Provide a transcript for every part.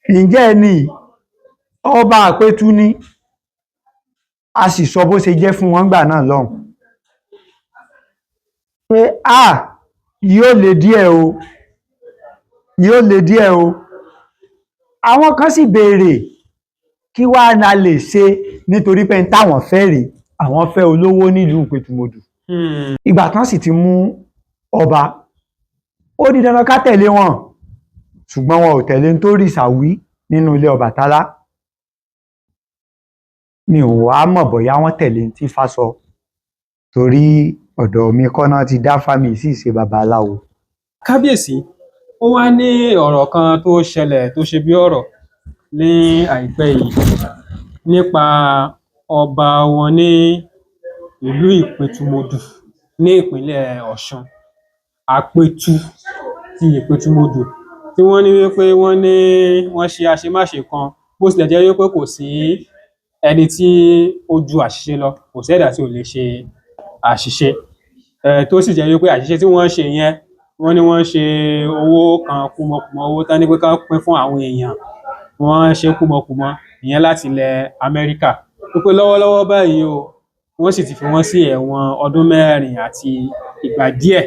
Ǹjẹ́ ẹni ọba Àpẹtù ni? A sì sọ bó ṣe jẹ́ fún wọn gbà náà lọ́hùn pé a yóò le díẹ̀ o, yóò le díẹ̀ o. Àwọn kan sì béèrè kí wàá la lè ṣe, nítorí pé n táwọn fẹ́ rèé, àwọn fẹ́ olówó nílùú Ìpẹ̀tùmọdù. Ìgbà tán sì ti mú ọba, ó di dandan ká tẹ̀lé wọn, ṣùgbọ́n wọn ò tẹ̀lé ń tó rìṣà wí nínú ilé Ọbàtálá. Mi ò wá mọ̀ bóyá wọ́n tẹ̀lé ń tí Ifá sọ, torí ọ̀dọ̀ mi kọ́ náà ti dá fámi sì ṣe babaláwo. Kábíyèsí, ó wá ní ọ̀rọ̀ kan tó ṣẹlẹ̀ tó ṣe bí ọ̀rọ̀ ní àìpẹ́ yìí nípa ọba wọn ní ìlú Ìpẹ̀tùmọdù ní ìpínlẹ̀ Ọ̀ṣun, Àpètù ti Ìpẹ̀tùmọdù, tí wọ́n ní wípé wọ́n ní wọ́n ṣe àṣemáṣe kan, bó tilẹ̀ jẹ́ wípé kò sí ẹni tí ó ju àṣìṣe lọ, kò sí ẹ̀dá tí ò lè ṣe àṣìṣe, tó sì jẹ́ wípé àṣìṣe tí wọ́n ṣe yẹn, wọ́n ní wọ́n ṣe owó kan kúmọkùmọ, owó tán ní pé ká pín fún àwọn èèyàn, wọ́n ṣe kúmọkùmọ ìyẹn láti ilẹ̀ Amẹ́ríkà, wípé lọ́wọ́lọ́wọ́ báyìí o, wọ́n sì ti fi wọ́n sí ẹ̀wọ̀n ọdún 4 àti ìgbà díẹ̀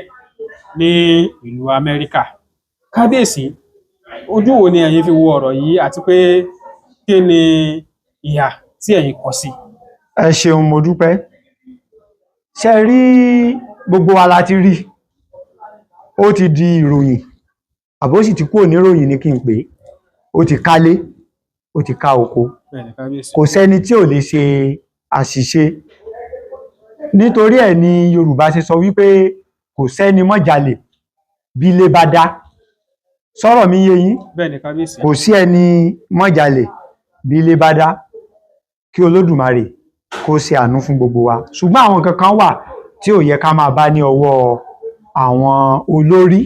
ní ìlú Amẹ́ríkà. Kábíyèsí, ojú wo ni ẹ̀yin fi wo ọ̀rọ̀ yìí, àti pé kí ni ìhà tí ẹ̀yin kọ sí? Ẹ ṣeun, mo dúpẹ́. Ṣe rí, gbogbo wa la ti rí, ó ti di ìròyìn, àbó sì ti kúrò níròyìn ní kí n pè é, ó ti kálé, ó ti ká oko. Bẹ́ẹ̀ni kábíyèsí. Kò sẹ́ni tí ò lè ṣe àṣìṣe, nítorí ẹ̀ ni Yorùbá ṣe sọ wípé kò sẹ́ni mọ́ jalè bí ilé bá dá. Sọ̀rọ̀ mi yé yín? Bẹ́ẹ̀ni kábíyèsí. Kò sí ẹni mọ́ jalè bí ilé bá dá. Kí Olódùmarè kó ṣe àánú fún gbogbo wa. Ṣùgbọ́n àwọn nǹkan kan wà tí ò yẹ ká máa bá ní ọwọ́ àwọn olórí,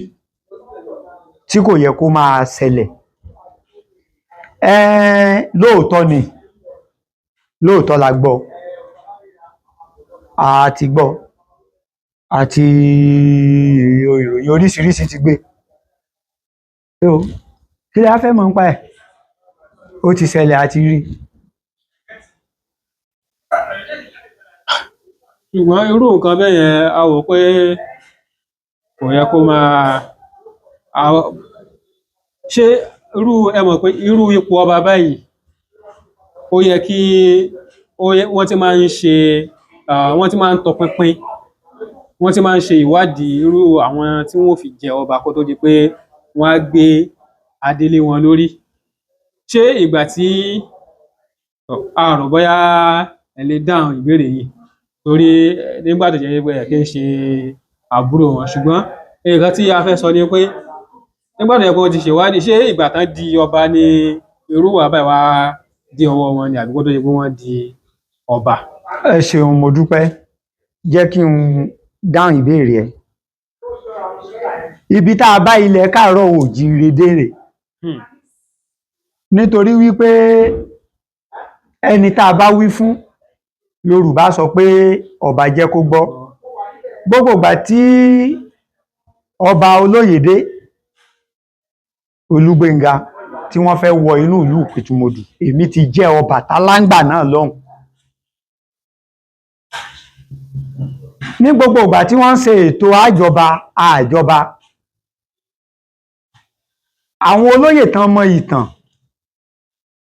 tí kò yẹ kó máa ṣẹlẹ̀. Lóòótọ́ ni, lóòótọ́ la gbọ́, a ti gbọ́, àti ìròyìn oríṣiríṣi ti gbé. Kí la fẹ́ mọ̀ nípa ẹ̀? Ó ti ṣẹlẹ̀, a ti rí. Ṣùgbọ́n irú nǹkan bẹ́ẹ̀ yẹn, a wò pé kò yẹ kó máa ṣe irú, ẹ mọ̀ pé irú ipò ọba báyìí, ó yẹ kí wọ́n ti máa ń ṣe, wọ́n ti máa ń tọpinpin, wọ́n ti máa ń ṣe ìwádìí irú àwọn tí wọ́n fi jẹ ọba kó tó di pé wọ́n á gbé adé lé wọn lórí. Ṣé ìgbà tí a rò bóyá ẹ lè dáhùn ìbéèrè yìí, torí nígbà tó jẹ́ pé ẹ kì í ṣe àbúrò wọn, ṣùgbọ́n nǹkan tí a fẹ́ sọ ni pé nígbà tó yẹ kó ti ṣèwádìí, ṣé ìgbà tán di ọba ni irú wà báyìí wá di ọwọ́ wọn ni, àbí kó tó di pé wọ́n di ọba? Ẹ ṣeun, mo dúpẹ́. Jẹ́ kí n dáhùn ìbéèrè ẹ. Ibi tá a bá ilẹ̀ káàárọ̀ oòjíire dé rè. Nítorí wípé ẹni tá a bá wí fún, Yorùbá sọ pé ọba jẹ́ kó gbọ́. Gbogbo ìgbà tí ọba Olóyèdé Olúgbénga tí wọ́n fẹ́ wọ inú ìlú Ìpẹ̀tùmọdù, èmi ti jẹ́ Ọbàtálá ńgbà náà lọ́hùn. Ní gbogbo ìgbà tí wọ́n ń ṣe ètò àjọba àjọba, àwọn olóyè tán mọ ìtàn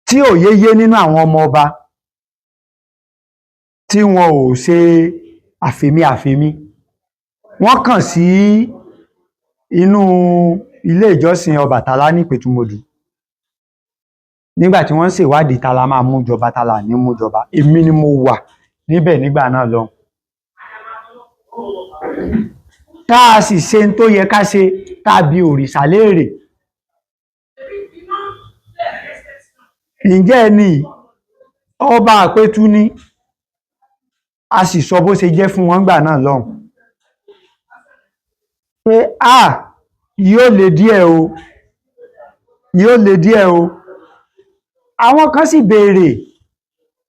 tí òye yé nínú àwọn ọmọ ọba tí wọn ò ṣe àfèmi àfèmi, wọ́n kàn sí inú ilé ìjọsìn Ọbàtálá ní Ìpẹ̀tùmọdù nígbà tí wọ́n ń ṣèwádìí ta la máa mú jọba, ta la ní mú jọba. Èmi ni mo wà níbẹ̀ nígbà náà lọ. Tá a sì ṣe ń tó yẹ ká ṣe, tá a bi òrìṣà léèrè. Ǹjẹ́ ẹni ọba Àpẹtù ni? A sì sọ bó ṣe jẹ́ fún wọn gbà náà lọ́hùn pé a yóò le díẹ̀ o, yóò le díẹ̀ o. Àwọn kan sì béèrè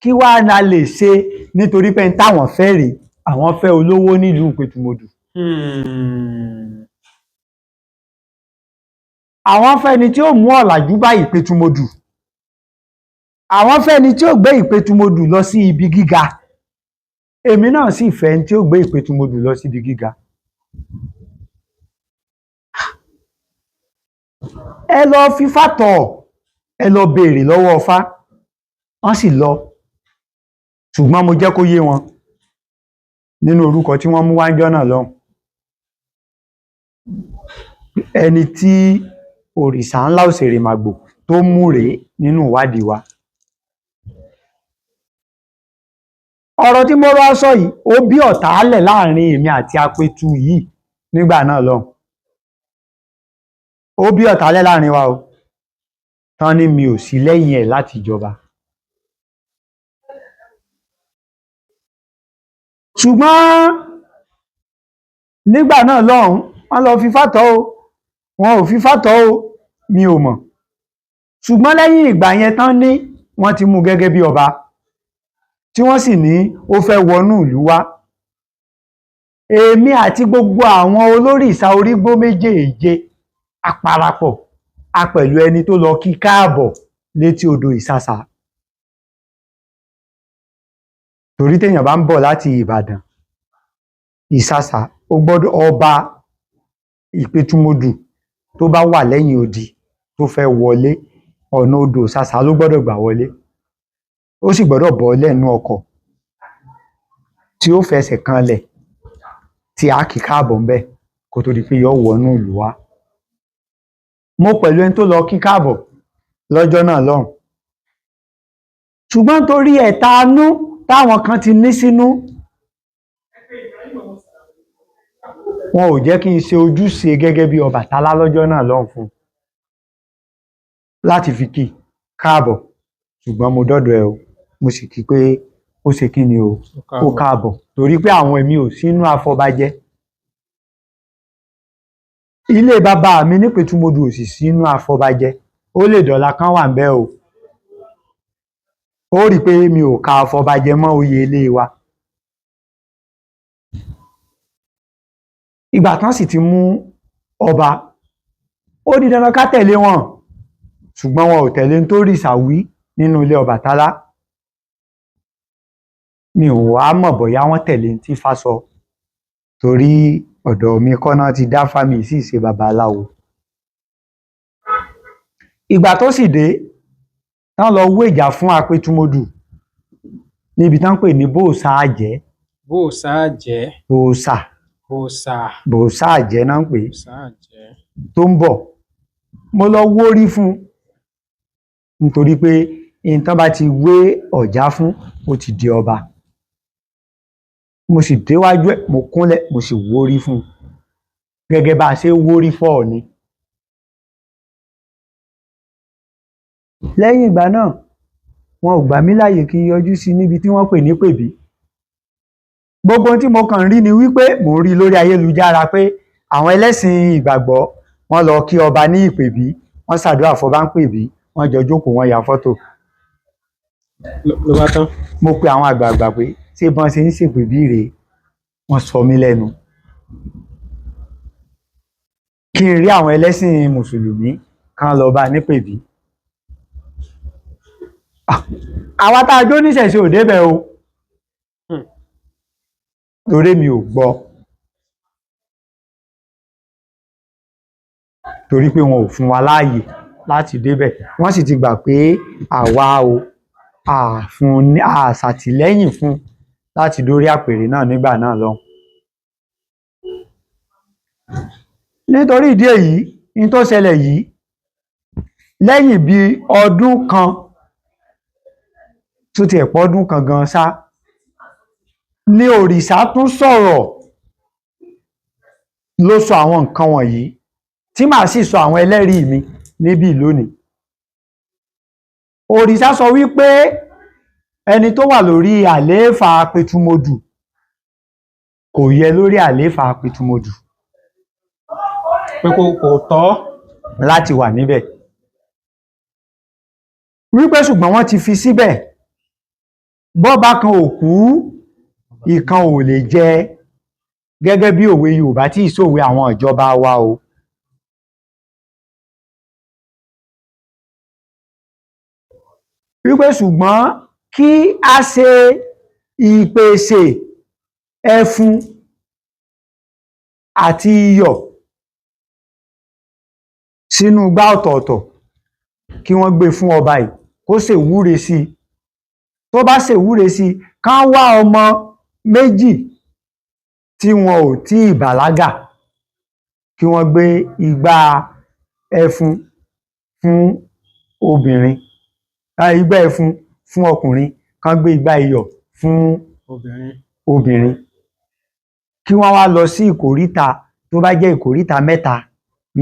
kí wàá la lè ṣe, nítorí pé n táwọn fẹ́ rèé, àwọn fẹ́ olówó nílùú Ìpẹ̀tùmọdù. Àwọn fẹ́ni tí ó mú ọ̀làjú bá Ìpẹ̀tùmọdù, àwọn fẹ́ni tí ó gbé Ìpẹ̀tùmọdù lọ sí ibi gíga. Èmi náà sì fẹ́ ẹni tí ó gbé Ìpẹ̀tùmọdù lọ sí ibi gíga. Ẹ lọ fífá tọ̀, ẹ lọ béèrè lọ́wọ́ Ifá. Wọ́n sì lọ, ṣùgbọ́n mo jẹ́ kó yé wọn nínú orúkọ tí wọ́n mú wá ńjọ́ náà lọ́hùn. Ẹni tí òrìṣà ńlá Òṣèrèmàgbò tó mú rèé nínú ìwádìí wa. Ọ̀rọ̀ tí mo rọ sọ yìí, ó bí ọ̀tá lẹ̀ láàrin èmi àti Apẹ̀tù yìí nígbà náà lọ́hùn. Ó bí ọ̀tá lẹ̀ láàrin wa o. Tán ní mi ò sí lẹ́yìn ẹ̀ láti jọba. Ṣùgbọ́n nígbà náà lọ́hùn, wọ́n lọ fi fátọ̀ o, wọn ò fi fátọ̀ o, mi ò mọ̀. Ṣùgbọ́n lẹ́yìn ìgbà yẹn tán ní wọ́n ti mú gẹ́gẹ́ bí ọba, tí wọ́n sì ní ó fẹ́ wọnú ìlú wá. Èmi àti gbogbo àwọn olórìṣà orígbó méjèèje a parapọ̀, a pẹ̀lú ẹni tó lọ kí káàbọ̀ létí odò Ìsasà. Torí téèyàn bá ń bọ̀ láti Ìbàdàn, Ìsasà, ó gbọ́dọ̀ ọba Ìpẹ̀tùmọdù tó bá wà lẹ́yìn odi tó fẹ́ wọlé, ọ̀nà odò Ìsasà ló gbọ́dọ̀ gbà wọlé. Ó sì gbọ́dọ̀ bọ́ lẹ́nu ọkọ̀ tí ó fẹsẹ̀ kanlẹ̀ tí a kì káàbọ̀ ńbẹ̀ kó tó di pé yó wọnú ìlú wá. Mo pẹ̀lú ẹni tó lọ kí káàbọ̀ lọ́jọ́ náà lọ́hùn. Ṣùgbọ́n torí ẹ̀tanú táwọn kan ti ní sínú, wọn ò jẹ́ kí n ṣe ojúṣe gẹ́gẹ́ bí Ọbàtálá lọ́jọ́ náà lọ́hùn fún un láti fi kí káàbọ̀. Ṣùgbọ́n mo dọ́dọ̀ ẹ o, mo sì kí pé ó ṣe kí ni o, ó káàbọ̀, torí pé àwọn èmi ò sínú afọbajẹ. Ilé bàbá mi ní Ìpẹ̀tùmọdù ò sì sínú afọbajẹ. Ó lè dọ̀la kán wà ńbẹ̀ o. Ó rí i pé mi ò ka afọbajẹ mọ́ oyè ilé wa. Ìgbà tán sì ti mú ọba, ó di dandan ká tẹ̀lé wọn, ṣùgbọ́n wọn ò tẹ̀lé ń tó rìṣà wí nínú ilé Ọbàtálá. Mi ò wá mọ̀ bóyá wọ́n tẹ̀lé ń tí Ifá sọ, torí ọ̀dọ̀ mi kọ́ náà ti dá fámi sì ṣe babaláwo. Ìgbà tó sì dé, tán lọ wéjà fún Apẹ̀tùmọdù níbi tán ń pè ní Bóòsà Àjẹ́. Bóòsà Àjẹ́. Bóòsà. Bóòsà. Bóòsà Àjẹ́ náà ń pè é. Bóòsà Àjẹ́. Tó ń bọ̀, mo lọ wórí fún un nítorí pé nǹkan bá ti wé ọ̀já fún, ó ti di ọba. Mo sì déwájú ẹ̀, mo kúnlẹ̀, mo sì wórí fún un gẹ́gẹ́ bá a ṣe wórí fọ́ọ̀ni. Lẹ́yìn ìgbà náà, wọn ò gbà mí láàyè kí n yọjú sí níbi tí wọ́n pè ní Pèbí. Gbogbo ohun tí mo kàn rí ni wípé mò ń rí lórí ayélujára pé àwọn ẹlẹ́sìn ìgbàgbọ́ wọ́n lọ kí ọba ní Ìpèbí, wọ́n ṣàdúrà fọba ń Pèbí, wọ́n jọ jókòó, wọ́n ya fọ́tò. Ló bá tán. Mo pe àwọn àgbààgbà pé ṣé bọ́n ṣe ń ṣèpèbí rèé, wọ́n sọ mí lẹ́nu. Kí n rí àwọn ẹlẹ́sìn mùsùlùmí kan lọ bá ní Pèbí. Àwa tá a jó níṣẹ̀ṣe ò débẹ̀ o, torí mi ò gbọ́, torí pé wọn ò fún wa láàyè láti débẹ̀. Wọ́n sì ti gbà pé àwa o àfún àṣàtìlẹ́yìn fún láti dórí àpèrè náà nígbà náà lọ́hùn. Nítorí ìdí èyí, ní tó ṣẹlẹ̀ yìí, lẹ́yìn bíi ọdún kan tó tiẹ̀ pọ̀ ọdún kan gan ṣá, ní òrìṣà tún sọ̀rọ̀ ló sọ àwọn nǹkan wọ̀nyí tí màá sì sọ àwọn ẹlẹ́rìí mi níbí lónìí. Òrìṣà sọ wípé ẹni tó wà lórí àlééfà Apẹ̀tùmọdù kò yẹ lórí àlééfà Apẹ̀tùmọdù. Pé kò tọ́ láti wà níbẹ̀. Wípé ṣùgbọ́n wọ́n ti fi síbẹ̀, bọ́ba kan ò kú, ìkan ò lè jẹ, gẹ́gẹ́ bí òwe Yorùbá tí ìṣòwe àwọn ìjọba wa o. Wípé ṣùgbọ́n kí a ṣe ìpèsè ẹfun àti iyọ̀ sínú igbá ọ̀tọ̀ọ̀tọ̀, kí wọ́n gbé fún ọba yìí kó ṣèwúre sí i. Tó bá ṣèwúre sí i, kán wá ọmọ méjì tí wọn ò tí ì bàlágà, kí wọ́n gbé igbá ẹfun fún obìnrin, igbá ẹfun fún ọkùnrin, kán gbé igbá iyọ̀ fún obìnrin, kí wọ́n wá lọ sí ìkóríta tó bá jẹ́ ìkóríta mẹ́ta,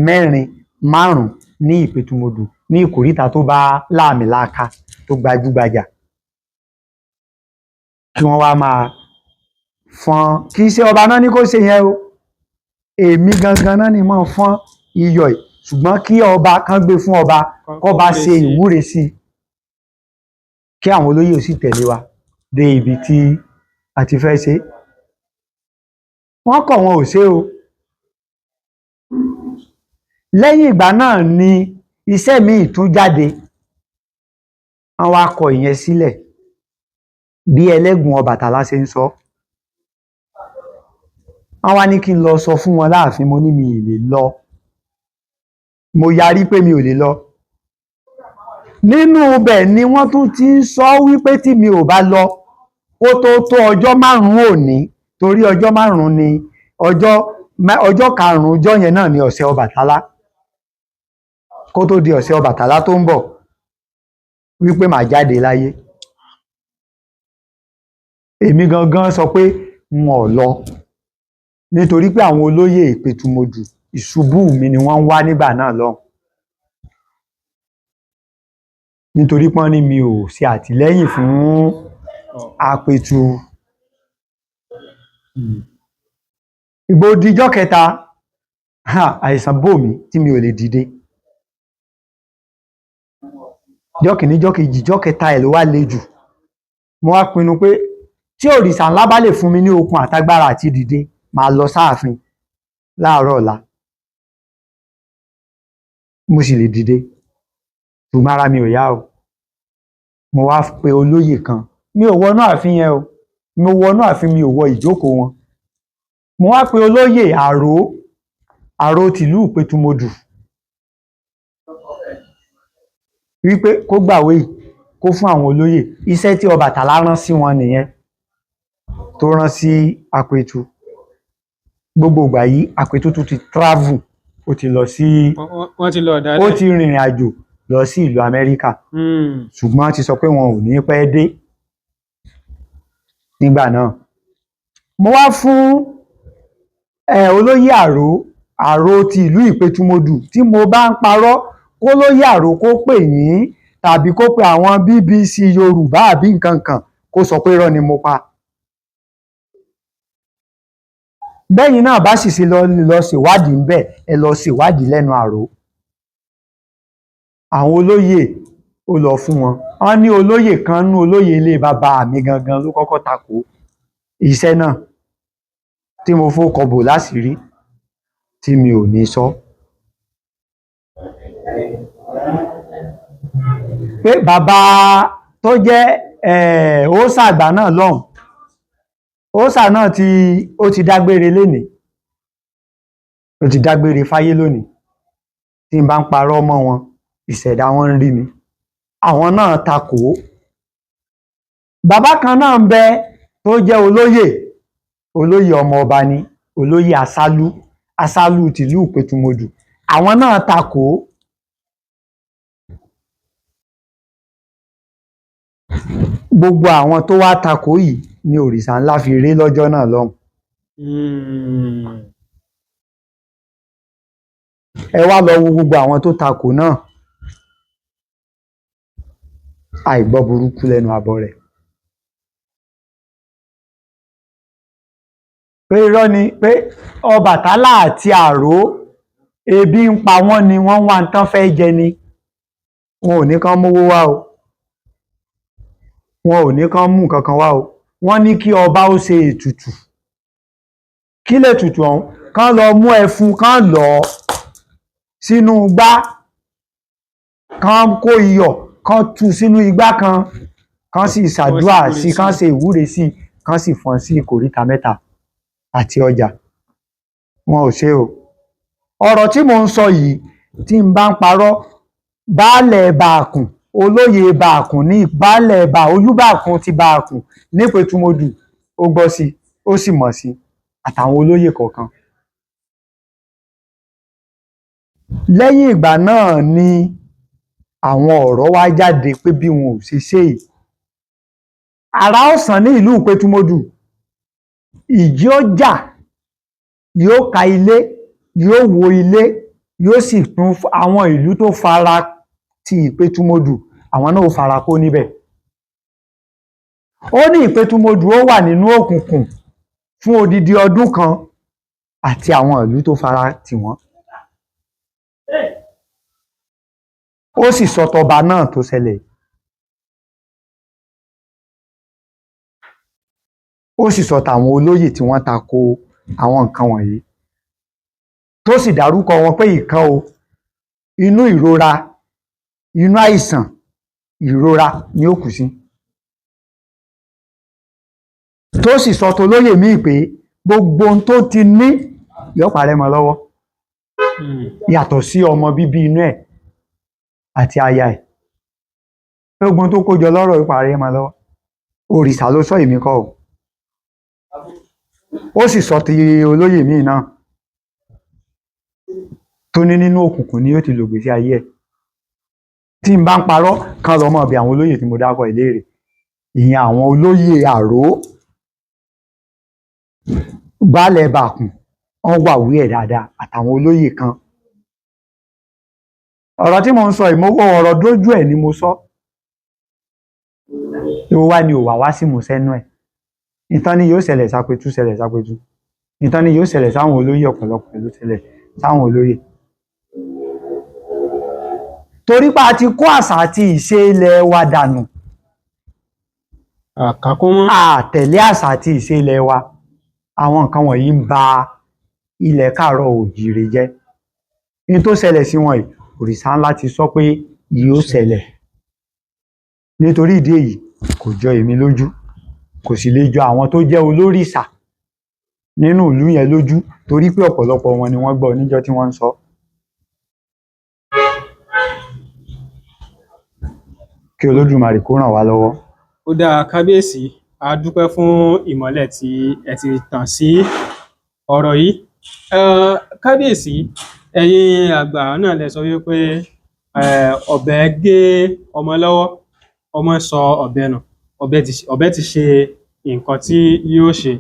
mẹ́rin, márùn-ún ní Ìpẹ̀tùmọdù, ní ìkóríta tó bá láàmìlaaka tó gbajúgbajà, kí wọ́n wá máa fọ́n. Kì í ṣe ọba náà ní kó ṣe yẹn o, èmi gangan náà ni máa fọ́n iyọ̀ yìí, ṣùgbọ́n kí ọba kan gbé fún ọba kọ́ba ṣe ìwúre sí i, kí àwọn olóyè ó sì tẹ̀lé wa dé ibi tí a ti fẹ́ ṣe. Wọ́n kọ̀, wọn ò ṣe o. Lẹ́yìn ìgbà náà ni iṣẹ́ míì tún jáde, wọ́n wá kọ ìyẹn sílẹ̀ bí ẹlẹ́gùn Ọbàtálá ṣe ń sọ. Wọ́n wá ní kí n lọ sọ fún wọn láàfin, mo ní mi ì lè lọ, mo yarí pé mi ò lè lọ. Nínú ibẹ̀ ni wọ́n tún ti ń sọ wípé tí mi ò bá lọ kó tó tó ọjọ́ márùn-ún òní, torí ọjọ́ márùn-ún ni ọjọ́ karùn-ún ọjọ́ yẹn náà ni ọ̀sẹ̀ Ọbàtálá, kó tó di ọ̀sẹ̀ Ọbàtálá tó ń bọ̀, wípé màá jáde láyé. Èmi gangan sọ pé n ò lọ, nítorí pé àwọn olóyè Ìpẹ̀tùmọdù ìṣubú mi ni wọ́n ń wá nígbà náà lọ́hùn, nítorí pọ́n ní mi ò ṣe àtìlẹ́yìn fún Àpètù. Ìgbò dijọ́ kẹta, àìsàn bò mí tí mi ò lè dìde. Jọ́ kìíní, jọ́ kejì, jọ́ kẹta ẹ̀ ló wá le jù. Mo wá pinnu pé tí òrìṣà ńlá bá lè fún mi ní okun àtagbára àti dìde, màá lọ sáàfin láàárọ̀ ọ̀la. Mo sì lè dìde, ṣùgbọ́n ara mi ò yá o. Mo wá pe olóyè kan, mi ò wọnú ààfin yẹn o, mo wọnú ààfin, mi ò wọ ìjókòó wọn. Mo wá pe olóyè Àró, Àró tìlú Ìpẹ̀tùmọdù, wípé kó gbàwé yìí kó fún àwọn olóyè. Iṣẹ́ tí Ọbàtálá rán sí wọn nìyẹn, tó rán sí Àpètù. Gbogbo ìgbà yìí Àpètù tún ti travel, ó ti lọ sí, wọ́n ti lọ ọ̀dálẹ̀, ó ti rìnrìn àjò lọ sí ìlú Amẹ́ríkà, ṣùgbọ́n ti sọ pé wọn ò ní pẹ́ dé nígbà náà. Mo wá fún olóyè Àró, Àró ti ìlú Ìpẹ̀tùmọdù, tí mo bá ń parọ́ kó lóyè Àró kó pè yín tàbí kó pe àwọn BBC Yorùbá àbí nǹkan kan kó sọ pé irọ́ ni mo pa. Bẹ́yìn náà bá sì ṣe lọ ṣèwádìí ńbẹ̀, ẹ lọ ṣèwádìí lẹ́nu Àró. Àwọn olóyè ó lọ fún wọn. Wọ́n ní olóyè kan nú olóyè ilé bàbá mi gangan ló kọ́kọ́ takò iṣẹ́ náà tí mo fowó bò láṣìírí tí mi ò ní sọ. Pé bàbá tó jẹ́ òòṣà àgbà náà lọ́hùn, òòṣà náà ó ti dágbére lénìí, ó ti dágbére fáyé lónìí. Tí n bá ń parọ́ mọ́ wọn, ìṣẹ̀dá wọn ń rí mi. Àwọn náà takò ó. Bàbá kan náà ń bẹ tó jẹ́ olóyè, olóyè ọmọ ọba ni, olóyè Asálú, Asálú tìlú Ìpẹ̀tùmọdù, àwọn náà takò ó. Gbogbo àwọn tó wá takò yìí ni òrìṣà ńlá fi ré lọ́jọ́ náà lọ́hùn. Ẹ wá lọ wo gbogbo àwọn tó takò náà, àìgbọ́ burúkú lẹ́nu abọ́ rẹ̀. Pé irọ́ ni, pé Ọbàtálá àti Àró ebi ń pa wọ́n ni, wọ́n wá ń tán fẹ́ jẹ ni. Wọn ò ní kán mówó wá o, wọn ò ní kán mú nǹkan kan wá o. Wọ́n ní kí ọba ó ṣe ètùtù. Kí lètùtù ọ̀hún? Kán lọ mú ẹfun, kán lọ̀ ọ́ sínú igbá, kán kó iyọ̀ Kán tú sínú igbá kan, kán sì ṣàdúà ìwúre sí, kán ṣe ìwúre sí, kán sì fọ́n sí ìkòríta mẹ́ta àti ọjà. Wọn ò ṣe o. Ọ̀rọ̀ tí mò ń sọ yìí, tí n bá ń parọ́, baálẹ̀ Bàkùn, olóyè Bàkùn ní baálẹ̀ bá Olúbàkùn ti Bàkùn nípẹ̀tùmọdù, ó gbọ́ sí, ó sì mọ̀ sí, àtàwọn olóyè kọ̀ọ̀kan. Lẹ́yìn ìgbà náà ni àwọn ọ̀rọ̀ wá jáde pé bí wọn ò ṣe ṣe yìí, àrá ọ̀sán ní ìlú Ìpẹ̀tùmọdù, ìjì ó jà, yóò ka ilé, yóò wó ilé, yóò sì tún àwọn ìlú tó fara ti Ìpẹ̀tùmọdù, àwọn náà ó fara kó níbẹ̀. Ó ní Ìpẹ̀tùmọdù ó wà nínú òkùnkùn fún odidi ọdún kan àti àwọn ìlú tó fara tì wọ́n. Ó sì sọ tọba náà tó ṣẹlẹ̀. Ó sì sọ tàwọn olóyè tí wọ́n tako àwọn nǹkan wọ̀nyí, tó sì dárúkọ wọn pé ìkan o, inú ìrora, inú àìsàn ìrora ni ó kù sí. Tó sì sọ tolóyè míì pé gbogbo ohun tó ti ní yóò parẹ́ mọ́ lọ́wọ́, yàtọ̀ sí ọmọ bíbí inú ẹ̀ àti aya ẹ̀. Gbogbo ohun tó kó jọ lọ́rọ̀ yóò parẹ́ mọ́ lọ́wọ́. Òrìṣà ló sọ, èmi kọ́ o. Ó sì sọ ti olóyè míì náà tó ní nínú òkùnkùn ni yóò ti lò gbèsè ayé ẹ̀. Tí n bá ń parọ́, kán lọ mọ̀ bí àwọn olóyè tí mo dákọ̀ ìléèrè, ìyẹn àwọn olóyè àró baálẹ̀ Bàkùn, wọ́n wà wí ẹ̀ dáadáa àtàwọn olóyè kan. Ọ̀rọ̀ tí mo ń sọ ìmọ̀wọ́ ọ̀rọ̀ dójú ẹ̀ ni mo sọ. Ìwọ wá ni ò wá wá sí ìmúṣẹ́nú ẹ̀. Ìtàn ni yóò ṣẹlẹ̀ sápẹ́tù, ṣẹlẹ̀ sápẹ́tù. Ìtàn ni yóò ṣẹlẹ̀ sáwọn olóyè, ọ̀pọ̀lọpọ̀ ló ṣẹlẹ̀ sáwọn olóyè. Torí pé a ti kó àṣà àti ìṣe ilẹ̀ wa dànù. Àkàkún mọ́. A tẹ̀lé àṣà àti ìṣe ilẹ̀ wa. Àwọn nǹkan wọ̀nyí ń ba ilẹ̀ káàárọ̀ òjíire jẹ́. Ní tó ṣẹlẹ̀ sí wọn yìí, òrìṣà ńlá ti sọ pé yóò ṣẹlẹ̀. Nítorí ìdí èyí, kò jọ èmi lójú, kò sì lè jọ àwọn tó jẹ́ olórìṣà nínú ìlú yẹn lójú, torí pé ọ̀pọ̀lọpọ̀ wọn ni wọ́n gbọ́ níjọ́ tí wọ́n ń sọ. Kí Olódùmarè kó ràn wá lọ́wọ́. Ó dáa kábíyèsí, a dúpẹ́ fún ìmọ́lẹ̀ tí ẹ ti tàn sí ọ̀rọ̀ yìí. Kábíyèsí, ẹ̀yin àgbà náà lẹ sọ wípé ọ̀bẹ gé ọmọ lọ́wọ́, ọmọ sọ ọ̀bẹ nù, ọ̀bẹ ti ṣe nǹkan tí yóò ṣe.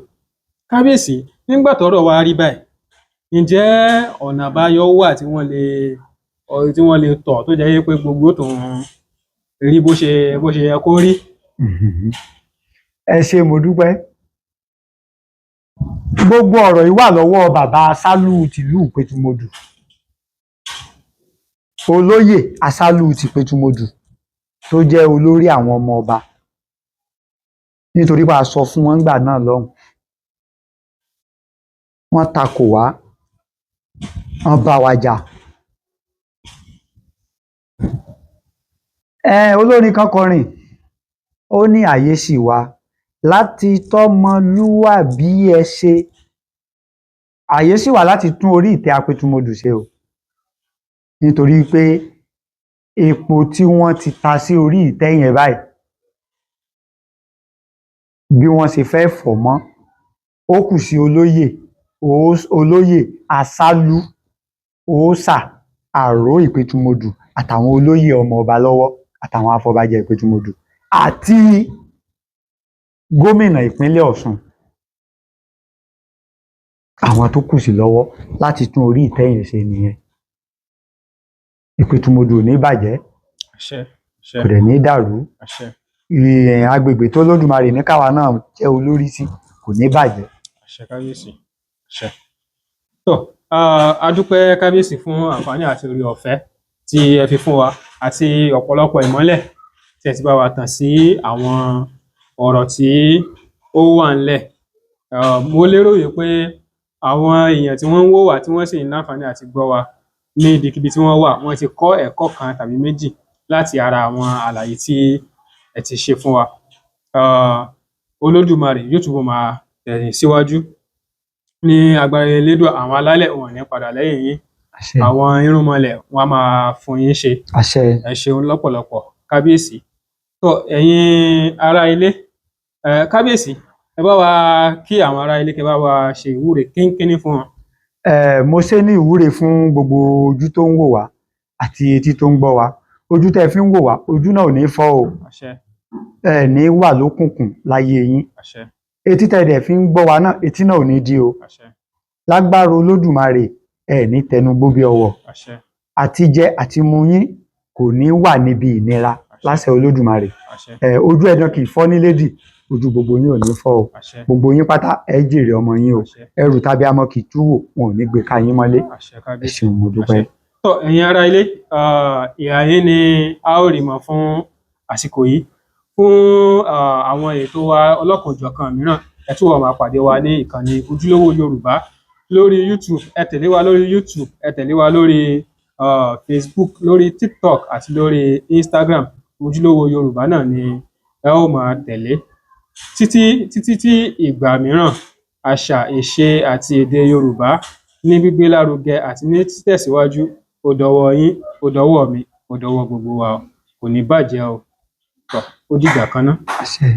Kábíyèsí, nígbà tọ́rọ̀ wá rí báyìí, ǹjẹ́ ọ̀nà àbáyọ wà tí wọ́n lè tọ̀ tó jẹ́ wípé gbogbo tó ń rí bó ṣe yẹ kó rí? Ẹ ṣé, mo dúpẹ́. Gbogbo ọ̀rọ̀ yìí wà lọ́wọ́ bàbá Asálù tìlú Ìpẹ̀tùmọdù, olóyè Asálù tìpẹ̀tùmọdù tó jẹ́ olórí àwọn ọmọ ọba. Nítorí pé a sọ fún wọn nígbà náà lọ́hùn, wọ́n takò wá, wọ́n bá wa jà. Olórin kan kọrin, ó ní àyè sì wà láti tọ́mọlúwàbí ẹ ṣe. Àyè sì wà láti tún orí ìtẹ́ Apẹ̀tùmọdù ṣe o. Nítorí pé epo tí wọ́n ti ta sí orí ìtẹ́ yẹn báyìí, bí wọ́n ṣe fẹ́ fọ̀ mọ́, ó kù sí olóyè olóyè Asálú Òòṣà Àró Ìpẹ̀tùmọdù àtàwọn olóyè ọmọ ọba lọ́wọ́, àtàwọn afọbajẹ Ìpẹ̀tùmọdù àti gómìnà ìpínlẹ̀ Ọ̀ṣun. Àwọn tó kù sí lọ́wọ́ láti tún orí ìtẹ́ yẹn ṣe nìyẹn. Ìpẹ̀tùmọdù ò ní bàjẹ́, kò dẹ̀ ní dàrú. Agbègbè tó Lódùmarè ní káwa náà jẹ́ olórí sí kò ní bàjẹ́. Àṣẹ kábíyèsí. Àṣẹ. Tó, a dúpẹ́ kábíyèsí fún àǹfààní àti oore ọ̀fẹ́ tí ẹ fi fún wa àti ọ̀pọ̀lọpọ̀ ìmọ́lẹ̀ tí ẹ ti bá wa tàn sí àwọn ọ̀rọ̀ tí ó wà ńlẹ̀. Mo lérò wípé àwọn èèyàn tí wọ́n ń wò wá, tí wọ́n sì ń láǹfààní àti gbọ́ wa ní ibikíbi tí wọ́n wà, wọ́n ti kọ́ ẹ̀kọ́ kan tàbí méjì Láti ara àwọn àlàyé tí ẹ ti ṣe fún wa, Olódùmarè yóò túbọ̀ máa tẹ̀yìn síwájú ní agbára Elédùà. Àwọn alálẹ̀, wọn ò ní padà lẹ́yìn yín. Àṣẹ. Àwọn irúnmọlẹ̀, wọn á máa fún yín ṣe. Àṣẹ. Ẹ ṣeun lọ́pọ̀lọpọ̀, kábíyèsí. Tó, ẹ̀yin ará ilé, kábíyèsí, ẹ bá wa kí àwọn ará ilé, kẹ́ bá wa ṣe ìwúre kínkínní fún wọn. Mo ṣe ní ìwúre fún gbogbo ojú tó ń wò wá àti etí tó ń gbọ́ wá. Ojú tẹ́ fi ń wò wá, ojú náà ò ní fọ́ o. Àṣẹ. Ẹ ní wà lókùnkùn láyé yín. Àṣẹ. Etí tẹ́ dẹ̀ fi ń gbọ́ wá náà, etí náà ò ní di o. Àṣẹ. Lágbára Olódùmarè, ẹ ní tẹnugbó bí ọwọ́. Àṣẹ. Àti jẹ àti mu yín kò ní wà níbi ìnira láṣẹ Olódùmarè. Àṣẹ. Ojú ẹ̀dán kì í fọ́ nílédì, ojú gbogbo yín ò ní fọ́ o. Àṣẹ. Gbogbo yín pátá, ẹ jèrè ọmọ yín o. Àṣẹ. Ẹrù tàbí amọ kì í túwò, wọn ò ní gbé ká yín mọ́lé. Àṣẹ. Ẹ Kábíyèsí. ṣeun, mo dúpẹ́. Àṣẹ. Tó, ẹ̀yin ará ilé, ìhà yín ni a ó rí mọ́ fún àsìkò yìí. Fún àwọn ètò wa ọlọ́kan-ò-jọ̀kan mìíràn, ẹ túbọ̀ máa pàdé wa ní ìkànnì Ojúlówó Yorùbá lórí YouTube. Ẹ tẹ̀lé wa lórí YouTube, ẹ tẹ̀lé wa lórí Facebook, lórí TikTok àti lórí Instagram. Ojúlówó Yorùbá náà ni ẹ ó máa tẹ̀lé títí títí tí ìgbà mìíràn. Àṣà, ìṣe àti èdè Yorùbá ní gbígbé lárugẹ àti ní títẹ̀síwájú, ó dọwọ́ yín, ó dọwọ́ mi, ó dọwọ́ gbogbo wa o. Kò ní bàjẹ́ o. Tọ́, ó dìgbà kan ná. Àṣẹ.